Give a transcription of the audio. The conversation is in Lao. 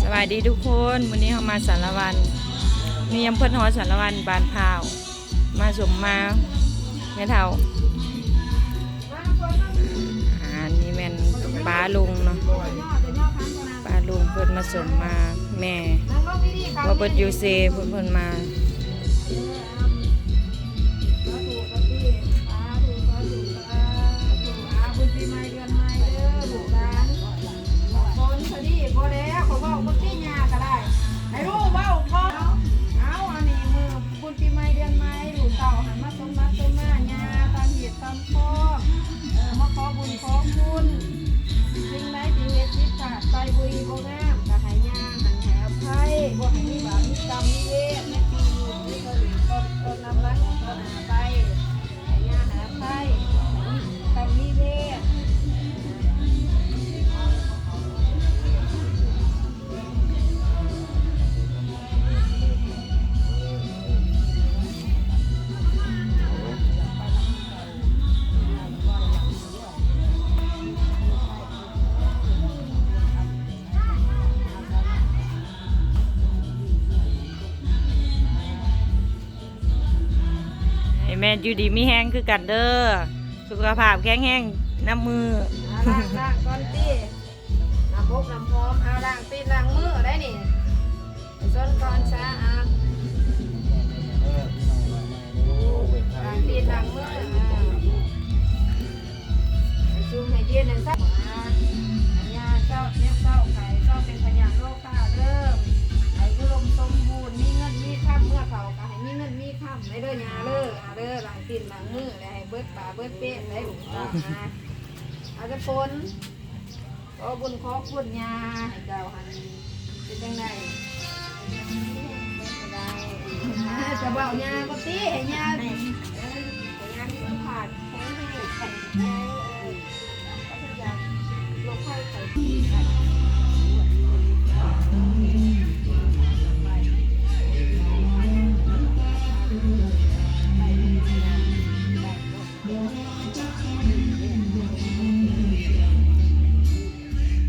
ສະບາຍດີທຸກຄົນ, ມື້ນີ້ເຮົາມາສາລະວັນ ມີອຳເພີຮອດສາລະວັນ ບ້ານພ້າວ ມາສົມມາແມ່ເຖົ້າ. ອັນນີ້ແມ່ນປ້າລຸງເນາະ, ປ້າລຸງເພິ່ນມາສົມມາແມ່ ວ່າເພິ່ນຢູ່ເຊ ເພິ່ນ ເພິ່ນມາ. ສາທຸ ສາທຸ ສາທຸ ອາ ບຸນປີໃໝ່ເດືອນໃໝ່ເດີລູກຫຼານ. ຝົນພໍດີບໍ່ແລ້ວ ເຂົາເວົ້າບໍ່ຕິ ຍ່າກໍໄດ້ ໃຫ້ລູກເວົ້າກ່ອນ. ເອົາ ອັນນີ້ມື້ບຸນປີໃໝ່ເດືອນໃໝ່ ລູກເຕົ້າຫັ້ນມາສົມມາສົມມາຍ່າ ຕາມຮີດຕາມຄອງ ເອີ ມາຂໍບຸນຂໍຄຸນ. ສິ່ງໃດທີ່ເຮັດຜິດພາດໄປ ບໍ່ດີບໍ່ງາມ ກໍໃຫ້ຍ່າຫັ້ນໃຫ້ອະໄພ ບໍ່ໃຫ້ມີບາບມີກຳມີເວນໃນປີນີ້ ມີເທົ່ານີ້ກໍນຳຫຼັງຕໍ່ໜ້າໄປ ໃຫ້ຍ່າໃຫ້ອະໄພ ມີກຳມີເວນ. ໃຫ້ແມ່ຢູ່ດີມີແຮງຄືກັນເດີ ສຸຂະພາບແຂງແຮງນຳມື້. ອາ ລ້າງ ລ້າງກ່ອນຕິ ນ້ຳອົບນ້ຳຫອມ ອາ ລ້າງຕີນລ້າງມືໄດ໋ນີ້. ໄປຊົນກ່ອນຊະ ອາ ລ້າງຕີນລ້າງມື ອາ ໃຫ້ຊຸ່ມໃຫ້ເຢັນນັ້ນຊະ ອາ ໃຫ້ຍ່າເຊົາເຈັບເຊົາໄຂ້ ເຊົາເປັນພະຍາດໂລຄາເດີ ໃຫ້ອຸດົມສົມບູນ ມີເງິນມີຄຳ ເມື່ອເຖົ້າກໍໃຫ້ມີເງິນມີຄຳໃຫ້ເດີຍ່າເດີ ອາ ເດີ ລ້າງຕີນລ້າງມື ແລະ ໃຫ້ເບິດປາເບິດເປນໄດ້ລູກເຕົ້າ ອາ ອາ ຈະຝົນ ຂໍບຸນຂໍຄຸນຍ່າໃຫ້ເຈົ້າຫັ້ນເປັນຈັ່ງໃດ ຈະເວົ້າຍ່າບໍ່ຕິ ໃຫ້ຍ່າ